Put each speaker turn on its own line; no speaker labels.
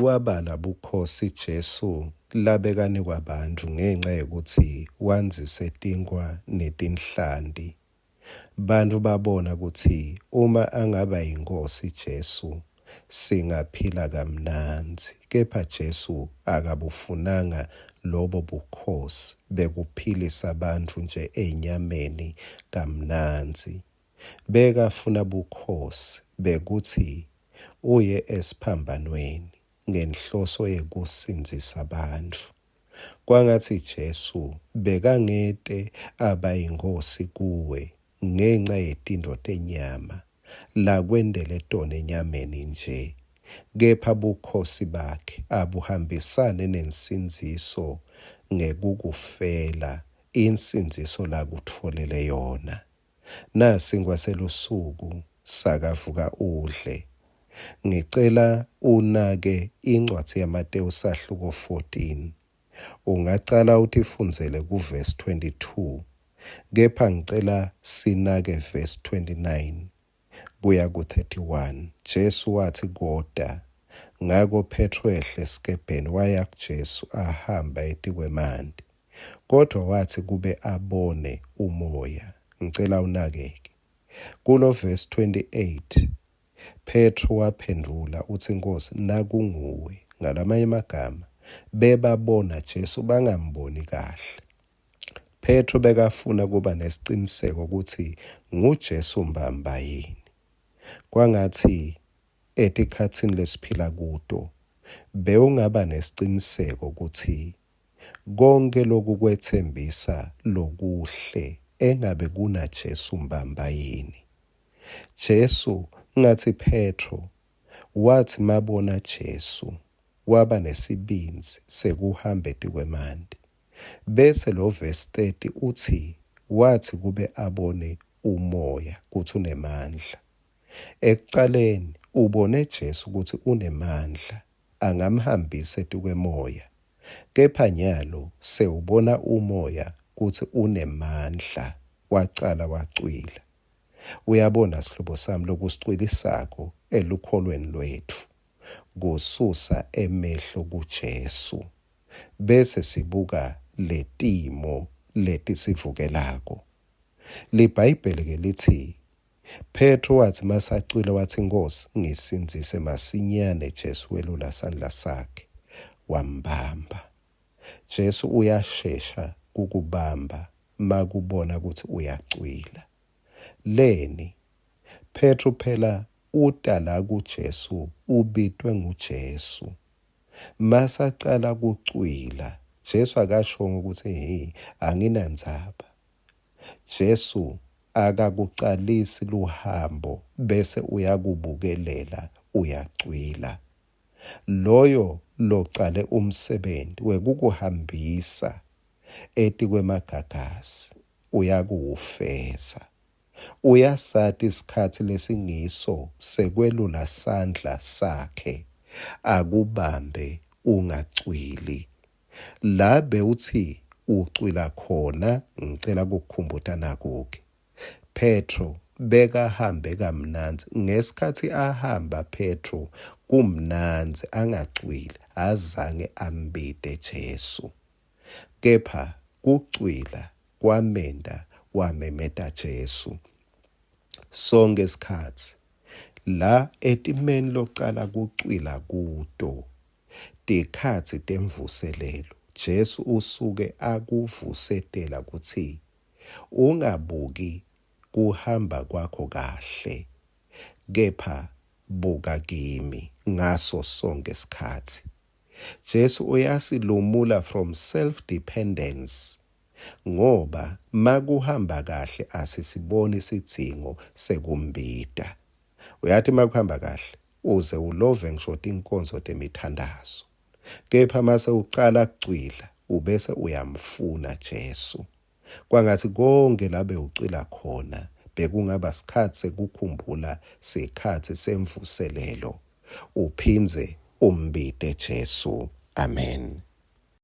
Wabala bukhosi Jesu labekanikwa bantfu ngenca yekutsi wandzise tinkhwa netinhlanti. Bantfu babona kutsi uma angaba yinkhosi Jesu singaphila kamnandzi kepha Jesu akabufunanga lobo bukhosi bekuphilisa bantfu nje enyameni kamnandzi. Bekafuna bukhosi bekutsi uye esiphambanweni ngenhloso yekusindzisa bantfu. Kwangatsi Jesu bekangete aba yiNkhosi kuwe ngenca yetintfo tenyama lakwentele tona enyameni nje, kepha bukhosi bakhe abuhambisane nensindziso ngekukufela, insindziso lakutfolele yona. Nasinkwa selusuku sakavuka udle. Ngicela unake incwadzi yaMatewu sahluko 14. Ungacala utifundzele kuvesi 22, kepha ngicela sinake vesi 29 kuya ku-31. Jesu watsi kota. Ngako Phetro wehle esikebheni waya kuJesu ahamba etikwemanti. Kodvwa watsi kube abone umoya, ngicela unakeke. Kulo verse 28 Petro waphendvula utsi Nkhosi nakunguwe ngalamanye emagama bebabona Jesu bangamboni kahle. Petro bekafuna kuba nesiciniseko kutsi nguJesu mbamba yini. Kwangatsi etikhatsini lesiphila kuto bewungaba nesiciniseko kutsi Konkhe lokukwetsembisa lokuhle engabe kunaJesu mbamba yini? Jesu ngatsi Phetro watsi mabona Jesu waba nesibindzi sekuhamba etikwemanti. Bese lo verse 30 utsi watsi kube abone umoya kutsi unemandla. Ekucaleni ubone Jesu kutsi unemandla angamhambisa etikwemoya, kepha nyalo sewubona umoya kutsi unemandla, wacala wacwila. Uyabona sihlobo sami lokusicwilisako elukholweni lwetfu kususa emehlo kuJesu bese sibuka letimo letisivukelako. LiBhayibheli ke litsi Phetro watsi masacwila watsi, Nkhosi, ngisindzise masinyane. Jesu welula sandla sakhe wambamba. Jesu uyashesha kukubamba makubona kutsi uyacwila. Leni? Phetro phela uta la kuJesu ubitwe nguJesu. Masacala kucwila, Jesu akashongo kutsi hhi anginandzaba. Jesu akakucalisi luhambo bese uyakubukelela uyacwila. Loyo locale umsebenti wekukuhambisa etikwemagagasi uyakuwufeza. Uyasati sikhatsi lesingiso sekwelula sandla sakhe akubambe ungacwili. La bewutsi ucwila khona ngicela kukukhumbuta naku-ke. Phetro bekahambe kamnandzi. Ngesikhatsi ahamba Phetro kumnandzi angacwili, azange ambite Jesu. Kepha kucwila kwamenta wamemeta Jesu. Sonkhe sikhatsi la etimeni locala kucwila kuto Tikhatsi temvuselelo, Jesu usuke akuvusetela kutsi ungabuki kuhamba kwakho kahle, kepha buka kimi ngaso sonkhe sikhatsi. Jesu uyasilumula from self dependence ngoba makuhamba kahle asisiboni sidzingo sekumbita. Uyati makuhamba kahle uze ulove ngisho tinkonzo temithandazo. Kepha mase ucala kucwila ubese uyamfuna Jesu. Kwangatsi konke la bewucwila khona bekungaba sikhatsi sekukhumbula sikhatsi semvuselelo uphindze umbite Jesu. Amen.